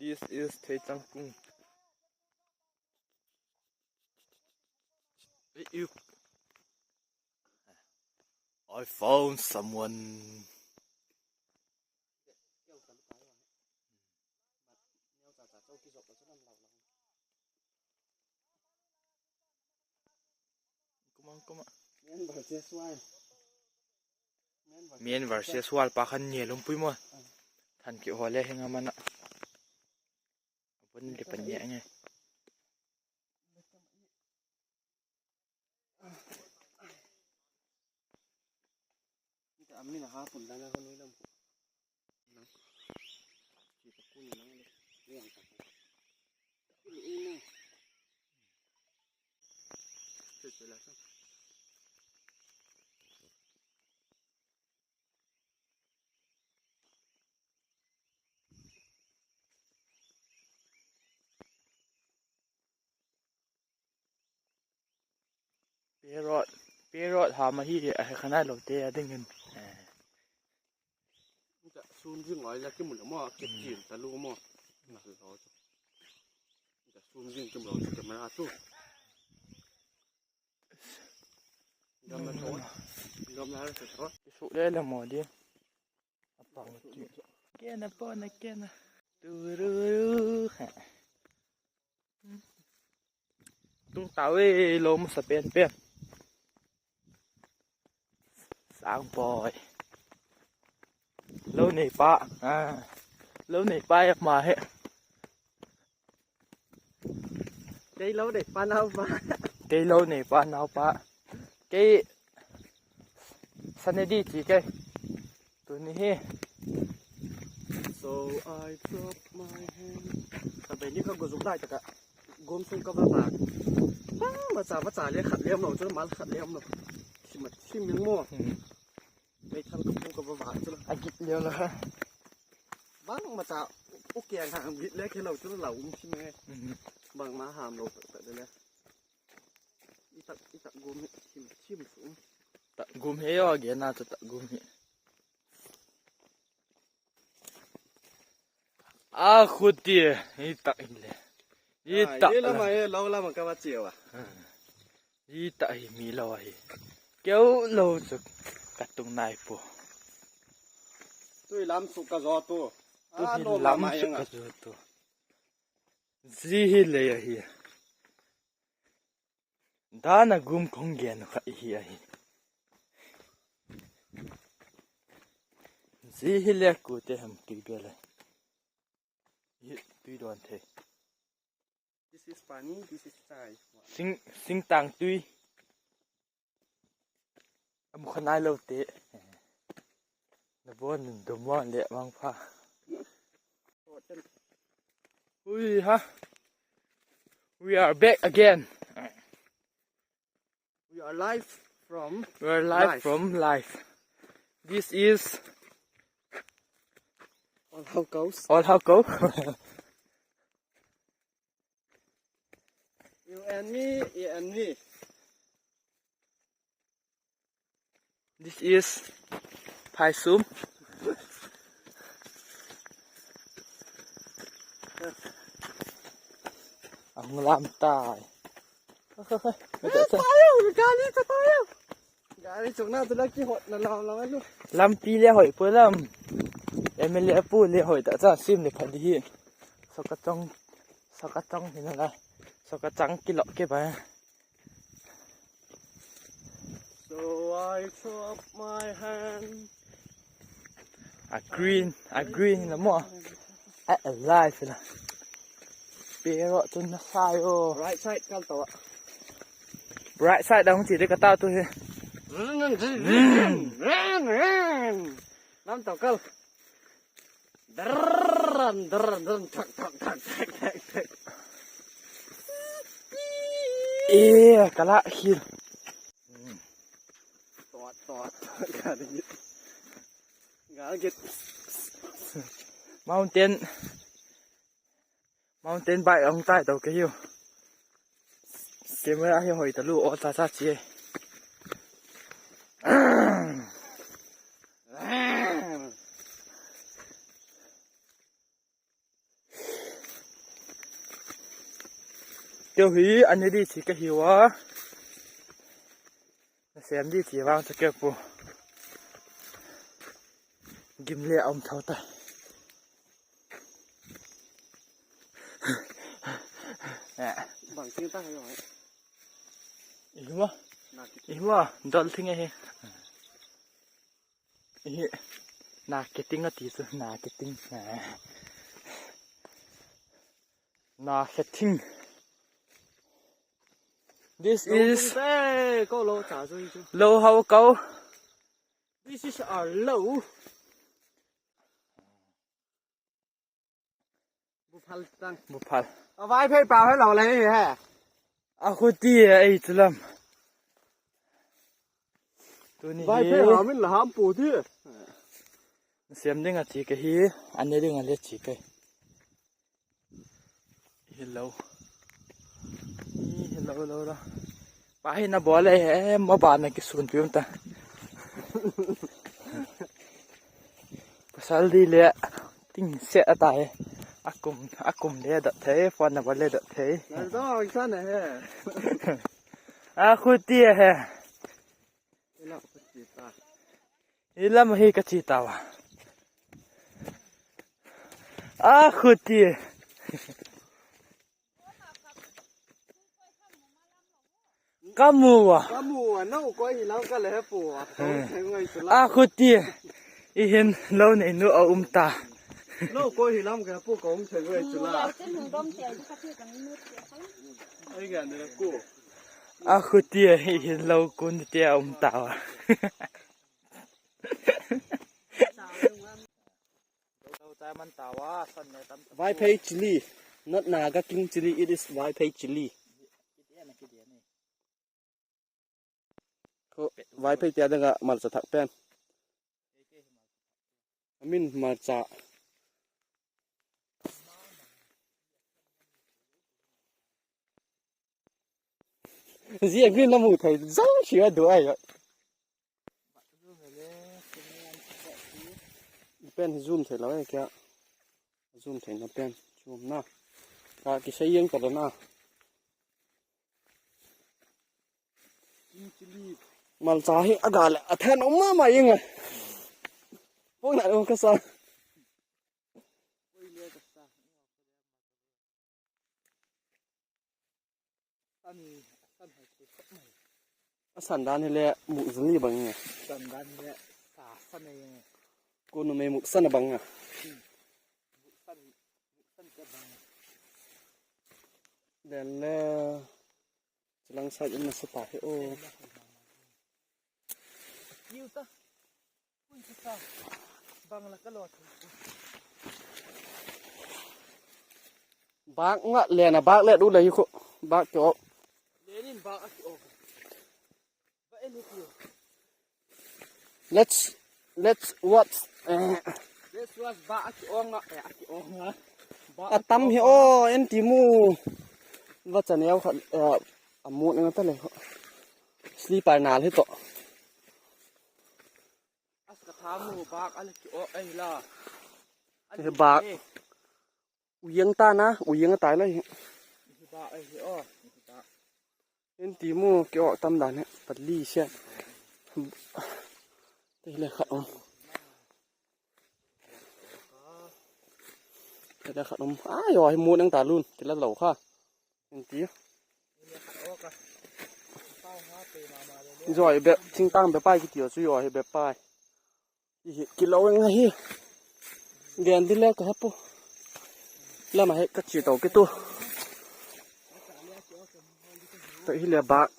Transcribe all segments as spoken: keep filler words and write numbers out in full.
This is Theichangkung. Hey, you. I found someone. Come on, come on. Man versus wild. Man versus wild pa khan ni lum pui mo. Than ki hole hinga mana. Pun di pan ni nge. Ita amina hapun langa ko nuilam ko. Nang. Kita kuni nang le. Yang tak. Ini. Itu lah tu. Parrot, parrot ha ma hi, a khanai lo te a ding in. Ka sum jing ngoi la ki mun mo, ki chin ta lu mo. Na lo. Ka sum jing ki mo ki ma tu. Gam na to. Gam na to. Su le le mo di. Apang tu. Kena po na kena. Tururu. Tung tau e, lo masa pen pen. Sang boy. Lo nei pa. Ah. Lo nei pa ya ma he. Kei lo nei pa nau pa. Kei lo nei pa nau pa. Kei Sunday di chi kei. Tuni hi. So I drop my hand. Ka be ni ka go zuk dai ta ka. Gom sung ka ba ba. Ba ma cha ba cha le khat le mo chu mal khat le mo. Chi ma chi ming mo. Hmm. Mei thang ka pu ka ba ba chu. A git le la. Ba ma cha u ke ang hang git le ke lo chu la um chi me. Hmm. Bang ma ham lo ta ta le. Itak, itak gum hi, thim, thim sung. Tak gum hi yo, gen na chu tak gum hi. A khuti, itak hi le. Itak. Ye lama, ye lo lama ka va chiwa. Itak hi mi lo hi. Keu lo chu ka tung nai pu. Tui lam su ka zo tu. Tu hi lo lam lama su ka zo tu. Ji hi le ya hi. Dana gum kong gen kha hi ahi. Ji hi le ku te ham tui be le. Hi tui don the. This is pani, this is chai. Sing, sing tang tui. Amu khanai lo te. Na bon dum wan le mang pha. Ui ha. We are back again. We are live from We are live live. From live. This is All how goes. All how go. You and me, you and me. This is Phaisum. Ang lam tai. Tayo, gali sa tayo. Gali sa na, tulad ki hot na lang lang ano. Lampi le hoi po lam. M L A po le hoi ta sa sim le phadi hi. So ka chong, so ka chong hi na la. So ka chang kilo ke ba. So I throw up my hand. A green, a green na mo. A alive na. Pero tu na sayo. Right side kal tawa. Right side dang chi de kata tu he. Ran ran ran ran. Lam taw kal. Drrrr, drrrr, drrrr, tak, tak, tak. Eh, kala khil. Tot, tot, tot. Gal git. Gal git. Mountain. Mountain bike ang tai to kayo. Camera hi hoi talu o ta ta chi. Keu hi, ani di chi ka hi wa. Na sem di chi vang cha keu pu. Gim le om thau ta. Bang ting ta ha yo. Ihmo. Ihmo, dol thing ahi. Hi, na kiting ati chu, na kiting. Na kiting. This is Hey, ko lo cha chu chu. Lo hau kau. This is our lo. Buphal tang. Buphal. A Vaiphei pa hai lo le he. A khuti e ei chulam. Tuni Vaiphei hi. Hamin la ham pu ti. Sem ding a chi ka hi, ani ding a le chi ka. Hello. Hello, hello, hello. Pa hi na bol e, mo ba na kisun piu ta. Pasal di le ting se ata he. Akum, akum le dot thei, phone number le dot thei. Na dong sa na he. A khuti he. Ila khuti ta. Ilam hi ka chi ta wa. A khuti. Kamu wa. Kamu wa, no koi hi lam ka le pu wa. Kong theng ngai chu la. A khuti. I hin lo nei nu a um ta. No koi hi lam ka pu kong theng ngai chu la. Ai ga ne ku. A khuti a hi hin lo kun te a um ta wa. Vaiphei chili, not Naga King chili, it is Vaiphei chili. Ko Vaiphei tia danga malcha thak pen. Amin malcha. Zia green na mu thei, zau sia du ai. Pen zoom thei lo e kya. Zoom thei na pen. Zoom na. Ka kisei yang ka na. Malcha hi a ga le a then um mama ing a. Pong na um ka sa. A san dan hi le mu zung ni bang ing a. San dan hi le sa san ing a. Ko nu me mu san bang a. Mu san, mu san ka bang a. Then le Chilang side in nasa ta hi o. Bang la ka lo. Bak nga le na bak le du le hi ko. Bak ko. Le nin bak a ki o. Ba en hi ki. Let's, let's watch. Eh. Let's watch ba a ki ong a, eh, a ki ong a. Ba a tam hi o, en ti mu. Va cha neo khat, eh, a mu ne ta le. Slipper nal hi to. As ka tha mu ba a le ki o ai la. Hi ba. U yang ta na, u yang ta lai. Hi ba ai hi o. Hi ba. En ti mu ki o tam dan he, pali se. Te le khat um. Te le khat um. Ai, yo, hi mu nang ta lun, te la lo kha. En ti. Yo, hi be, thing tang be pai ki ti o chu yo, hi be pai. Hi, kilo eng hi. Gen di le ka hapu. Lama he ka chi to ke tu. To hi le bak.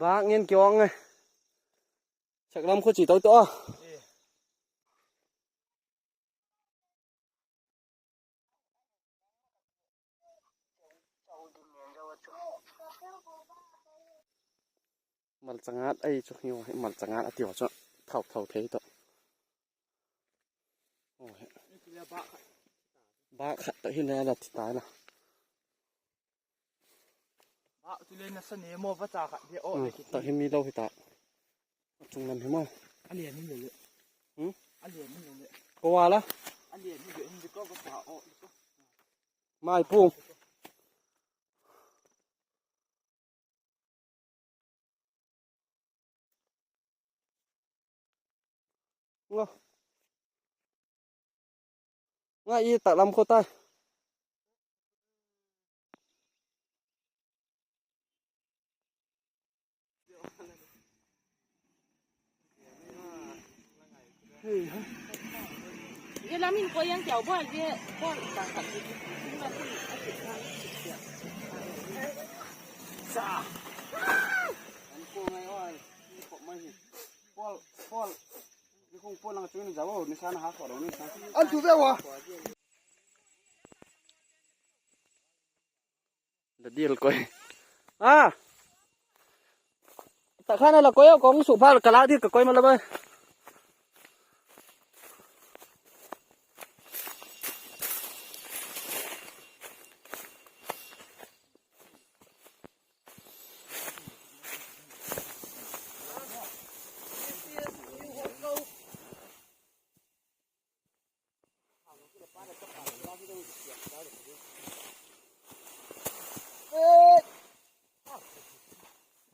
Bak ngen ki ong e. Chak lam ko chi to to. Malcha ngat ai chu hi, malcha ngat ati ho chu thau thau thei to. O he. Ba khat to hi le la ti ta la. Ba tu le na sa ne mo ba cha khat de o le ki. Ta hi mi lo hi ta. Chung lam hi mo. A lian ni le. Hmm? A lian ni le. Ko wa la? A lian ni le, ni ko ba cha o. Mai pu. Ngo. Nga i tak lam kho tai. Ye lamin ko yang kiau bol ye bol tang tang ye. Sa. An ko ngai oi. Ko mai. Pol, pol. Ni kong pol nang chungin jawo, ni sana ha ko ni sa. An tu ve wa. Da dil koi. Ah. Ta khana la koi kong su phal kala di ka koi ma la bai.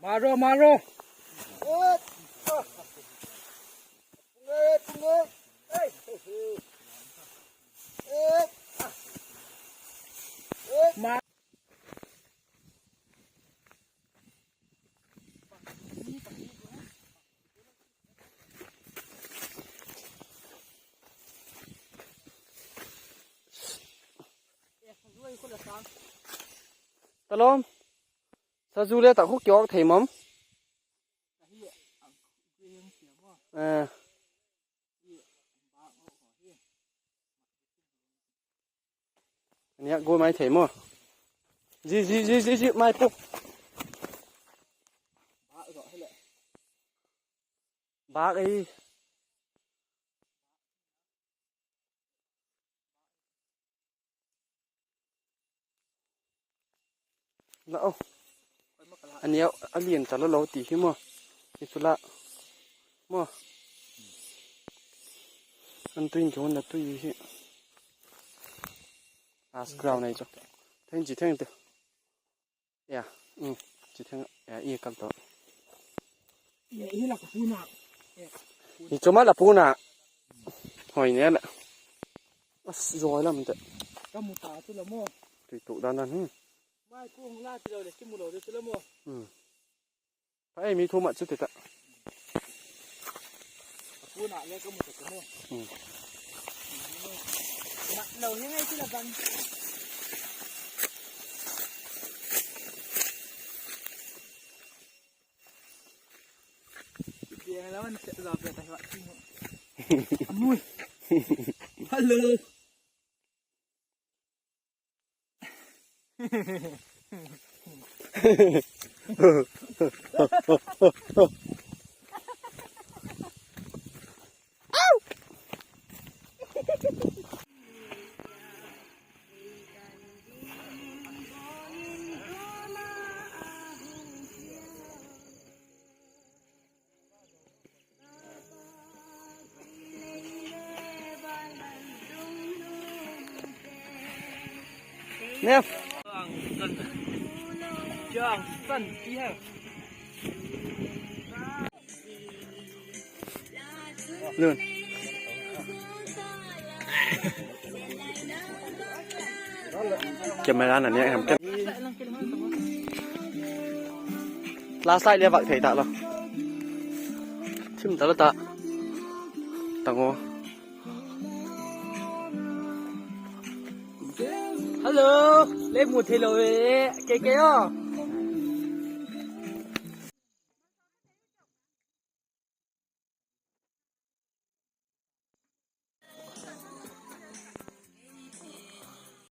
Maro, maro. Ma- Talom. Saju le ta khu kiok thei mom. Eh. Ania go mai thei mo. Ji, ji, ji, ji, ji, mai pu. Bak ei. La o. Ania alien chala lo ti hi mo. Hi chu la. Mo. An tuin ki hon na tui hi. As ground nei chu. Theng ji theng te. Ya. Um. Ji theng ya i kal to. Ye, hi la ka puna. Hi chu ma la puna. Hoi ne la. As zoi lam te. Ka mu ta chu la mo. Tui tu dan dan hi. Mai ku hung la ti lo le ki mu lo de chu la mo. Hmm. Ai, mi thu mat chu ti ta. Puna le ka mu ta mo. Hmm. Mat lo hi ngai ti la ban. Dia lawan se la pe ta wa ti mo. Amui. Hello. Ne. Nun. Camera na ni ham ken. Last slide le vak thei ta lo. Thim ta lo ta. Tango. Hello. Le mu thei lo e. Ke ke o.